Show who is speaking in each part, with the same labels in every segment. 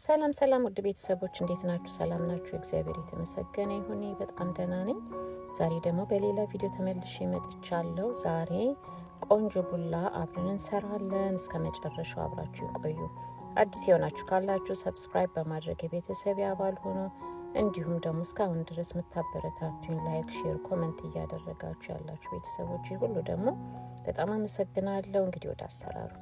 Speaker 1: ሰላም ሰላም ውድ ቤተሰቦች እንዴት ናችሁ? ሰላም ናችሁ? እግዚአብሔር የተመሰገነ ይሁን። በጣም ደህና ነኝ። ዛሬ ደግሞ በሌላ ቪዲዮ ተመልሼ መጥቻለሁ። ዛሬ ቆንጆ ቡላ አብረን እንሰራለን። እስከ መጨረሻው አብራችሁ ይቆዩ። አዲስ የሆናችሁ ካላችሁ subscribe በማድረግ የቤተሰብ አባል ሆኖ እንዲሁም ደግሞ እስካሁን ድረስ የምታበረታቱኝ like፣ share፣ comment እያደረጋችሁ ያላችሁ ቤተሰቦች ሁሉ ደግሞ በጣም አመሰግናለሁ። እንግዲህ ወደ አሰራሩ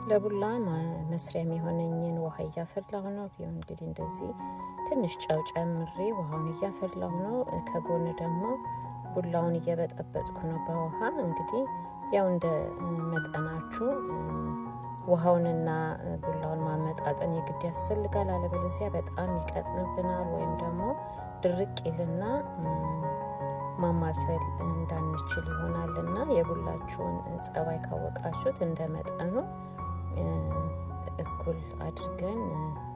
Speaker 1: ለቡላ መስሪያ የሚሆነኝን ውሃ እያፈላሁ ነው። ቢሆን እንግዲህ እንደዚህ ትንሽ ጨው ጨምሬ ውሃውን እያፈላሁ ነው። ከጎን ደግሞ ቡላውን እየበጠበጥኩ ነው በውሃ። እንግዲህ ያው እንደ መጠናችሁ ውሃውንና ቡላውን ማመጣጠን የግድ ያስፈልጋል። አለበለዚያ በጣም ይቀጥንብናል ወይም ደግሞ ድርቅ ይልና ማማሰል እንዳንችል ይሆናልና የቡላችሁን ጸባይ ካወቃችሁት እንደ መጠኑ እኩል አድርገን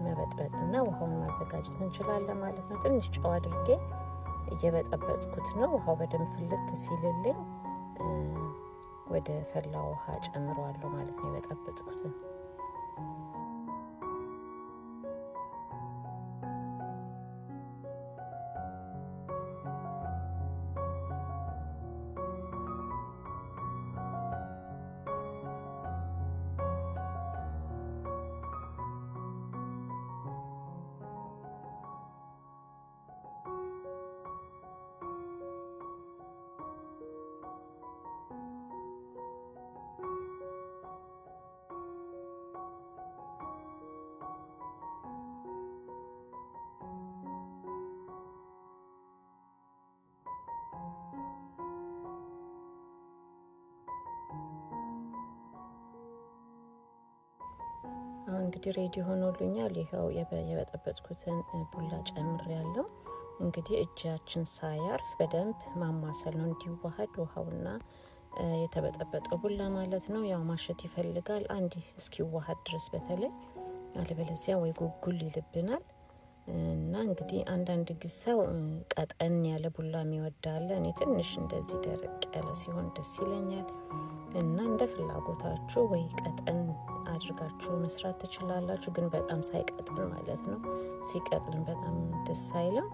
Speaker 1: መበጥበጥና ውሃውን ማዘጋጀት እንችላለን ማለት ነው። ትንሽ ጨው አድርጌ እየበጠበጥኩት ነው። ውሃው በደንብ ፍልት ሲልልኝ ወደ ፈላ ውሃ ጨምረዋለሁ ማለት ነው የበጠበጥኩትን። አሁን እንግዲህ ready ሆኖልኛል። ይኸው የበጠበጥኩትን ቡላ ጨምሬያለሁ። እንግዲህ እጃችን ሳያርፍ በደንብ ማማሰል ነው እንዲዋሃድ ውሃውና የተበጠበጠው ቡላ ማለት ነው። ያው ማሸት ይፈልጋል አንድ እስኪዋሃድ ድረስ በተለይ፣ አለበለዚያ ወይ ጉጉል ይልብናል። እና እንግዲህ አንዳንድ ጊዜ ሰው ቀጠን ያለ ቡላ የሚወዳለ፣ እኔ ትንሽ እንደዚህ ደረቅ ያለ ሲሆን ደስ ይለኛል። እና እንደ ፍላጎታችሁ ወይ ቀጠን አድርጋችሁ መስራት ትችላላችሁ። ግን በጣም ሳይቀጥን ማለት ነው። ሲቀጥን በጣም ደስ አይልም።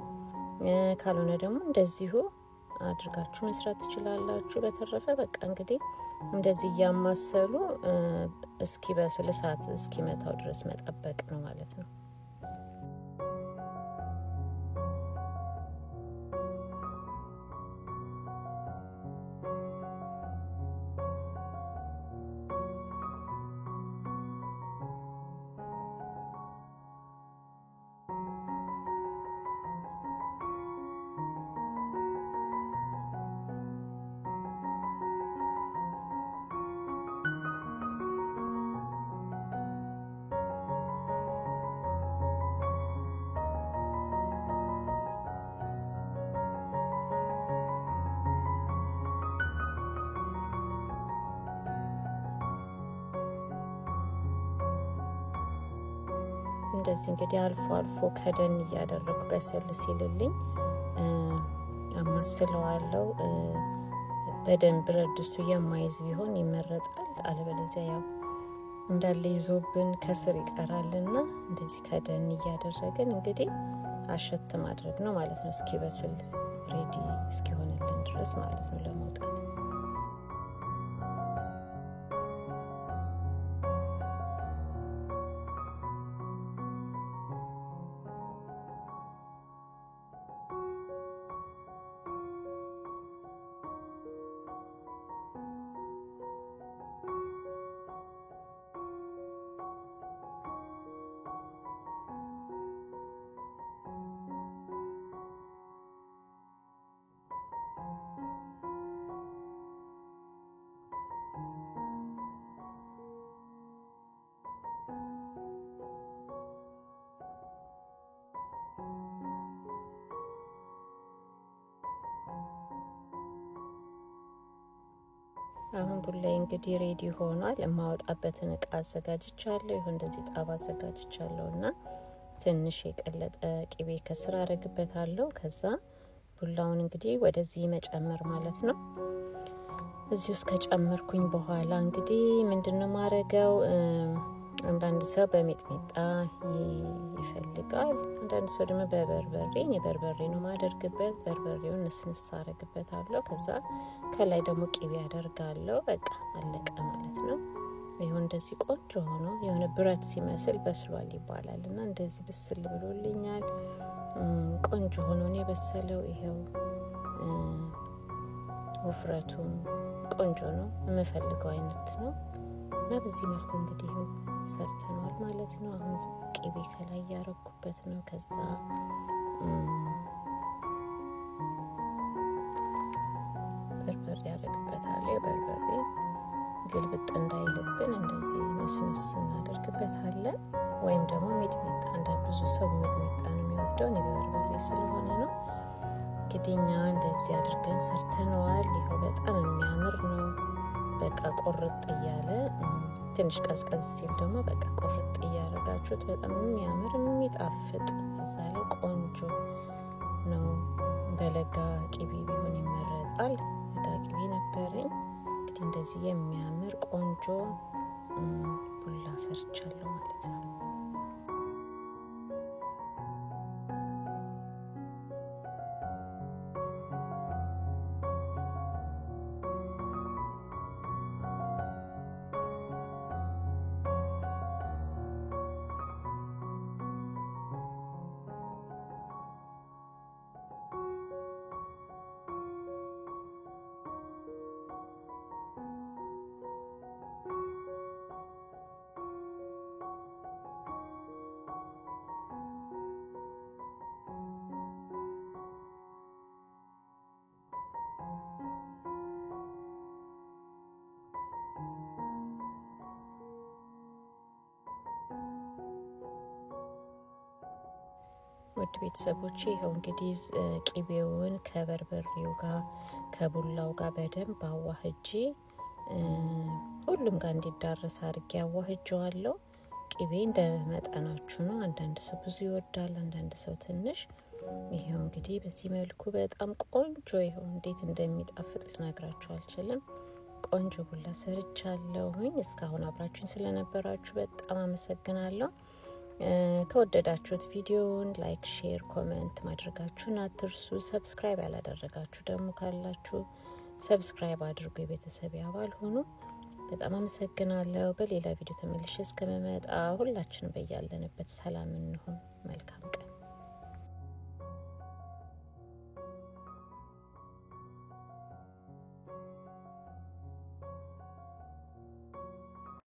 Speaker 1: ካልሆነ ደግሞ እንደዚሁ አድርጋችሁ መስራት ትችላላችሁ። በተረፈ በቃ እንግዲህ እንደዚህ እያማሰሉ እስኪበስል እሳት እስኪመታው ድረስ መጠበቅ ነው ማለት ነው። እንደዚህ እንግዲህ አልፎ አልፎ ከደን እያደረኩ በሰል ሲልልኝ አማስለዋለሁ። በደንብ ብረት ድስቱ የማይዝ ቢሆን ይመረጣል። አለበለዚያ ያው እንዳለ ይዞብን ከስር ይቀራልና እንደዚህ ከደን እያደረግን እንግዲህ አሸት ማድረግ ነው ማለት ነው፣ እስኪበስል ready እስኪሆንልን ድረስ ማለት ነው ለመውጣት። አሁን ቡላዬ እንግዲህ ready ሆኗል። የማወጣበትን እቃ አዘጋጅቻለሁ። ይሁን እንደዚህ ጣባ አዘጋጅቻለሁ እና ትንሽ የቀለጠ ቅቤ ከስር አረግበታለሁ። ከዛ ቡላውን እንግዲህ ወደዚህ መጨመር ማለት ነው። እዚህ ውስጥ ከጨመርኩኝ በኋላ እንግዲህ ምንድነው ማረገው? አንዳንድ ሰው በሚጥሚጣ ይፈልጋል፣ አንዳንድ ሰው ደግሞ በበርበሬ። እኔ በርበሬ ነው ማደርግበት። በርበሬውን ንስንስ አረግበታለሁ። ከዛ ከላይ ደግሞ ቅቤ አደርጋለሁ። በቃ አለቀ ማለት ነው። ይሁን እንደዚህ ቆንጆ ሆኖ የሆነ ብረት ሲመስል በስሏል ይባላል እና እንደዚህ ብስል ብሎልኛል። ቆንጆ ሆኖ ነው የበሰለው። ይሄው ውፍረቱም ቆንጆ ነው፣ የምፈልገው አይነት ነው። እና በዚህ መልኩ እንግዲህ ይኸው ሰርተነዋል ማለት ነው። አሁን ቅቤ ከላይ ያረኩበት ነው። ከዛ በርበሬ ያረግበታለሁ። በርበሬ ግልብጥ እንዳይልብን እንደዚህ ነስነስ እናደርግበታለን። ወይም ደግሞ ሚጥሚጣ፣ አንዳንድ ብዙ ሰው ሚጥሚጣ ነው የሚወደው፣ እኔ በበርበሬ ስለሆነ ነው። እንግዲህ እኛ እንደዚህ አድርገን ሰርተነዋል። ይኸው በጣም የሚያምር ነው። በቃ ቆርጥ እያለ ትንሽ ቀዝቀዝ ሲል ደግሞ በቃ ቆርጥ እያደረጋችሁት በጣም የሚያምር የሚጣፍጥ እዛ ላይ ቆንጆ ነው። በለጋ ቅቤ ቢሆን ይመረጣል። ለጋ ቅቤ ነበረኝ። እንግዲህ እንደዚህ የሚያምር ቆንጆ ቡላ ሰርቻለሁ ማለት ነው። ውድ ቤተሰቦቼ ይኸው እንግዲህ ቅቤውን ከበርበሬው ጋር ከቡላው ጋር በደንብ አዋህጄ ሁሉም ጋር እንዲዳረስ አድርጌ አዋህጄዋለሁ። ቅቤ እንደ መጠናችሁ ነው። አንዳንድ ሰው ብዙ ይወዳል፣ አንዳንድ ሰው ትንሽ። ይኸው እንግዲህ በዚህ መልኩ በጣም ቆንጆ ይኸው እንዴት እንደሚጣፍጥ ልነግራችሁ አልችልም። ቆንጆ ቡላ ሰርቻለሁኝ። እስካሁን አብራችሁኝ ስለነበራችሁ በጣም አመሰግናለሁ። ከወደዳችሁት ቪዲዮውን like፣ share፣ comment ማድረጋችሁን አትርሱ። Subscribe ያላደረጋችሁ ደግሞ ካላችሁ subscribe አድርጉ፣ የቤተሰብ አባል ሁኑ። በጣም አመሰግናለሁ። በሌላ ቪዲዮ ተመልሼ እስከምመጣ ሁላችንም በያለንበት ሰላም እንሁን። መልካም